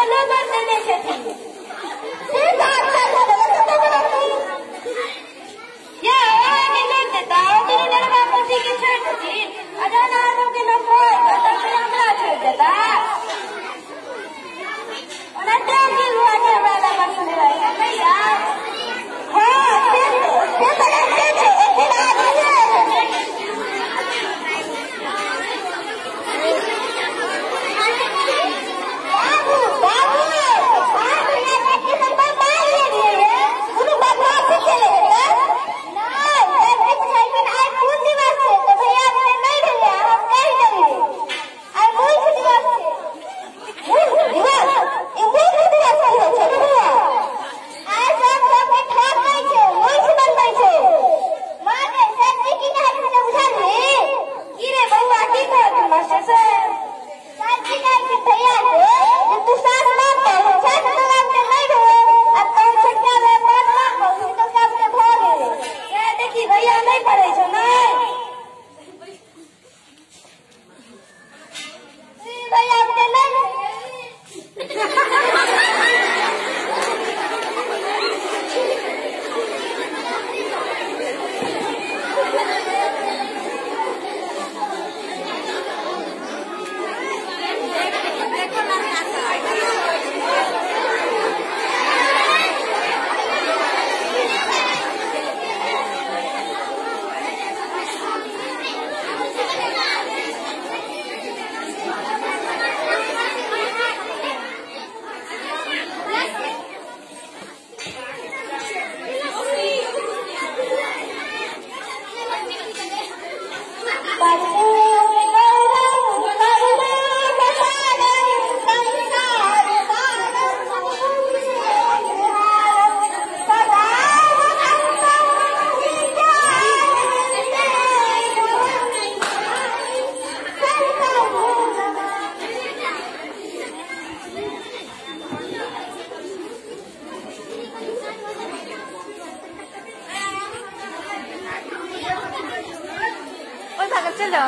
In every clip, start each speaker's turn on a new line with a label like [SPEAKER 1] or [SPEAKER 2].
[SPEAKER 1] बोलो कर देने छथिन से तो अच्छा भऽ गेल। या अहाँके लोक देता दुनू लड़का पोती के छोड़ि देथिन आ जहन अहाँ सबके लोक भऽ तऽ फेर हमरा छोड़ि देता। ओना टाइम गेल हुआ छै हमरा लग सुनबै भैया। हाँ से तऽ रहिते छै एखन आदमी। बाबू बाबू अहाँ भैया के हम बाल लेलियै ये कोनो बदमाशी केले हेतै? नहि नहि पुछलखिन आइ कोन दिवस छै तऽ भैया से नहि भेलै हम कहि देलियै आइ मूर्ख दिवस छै। मूर्ख दिवस? ई मूर्ख दिवस की होइ छै भैया? आइ सब सबके ठकै छै मूर्ख बनबै छै। माँ गे सर जी की कहलखिन से बुझलही? की रे बौआ की कहलखिन मास्टर साहेब? सर जी कहलखिन भैया के जे तू सात माँ कहू छै तऽ तोरा बुते नहि भेलै आ तोहर छोटका भाय पाँच माँ कहू तऽ ओकरा बुते भऽ गेलै। सएह देखी भैया नहि पढ़ै छौ नै? ई भैया बुते नहि भेलै।
[SPEAKER 2] ओइ भागल चलो।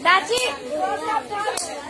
[SPEAKER 1] चाची।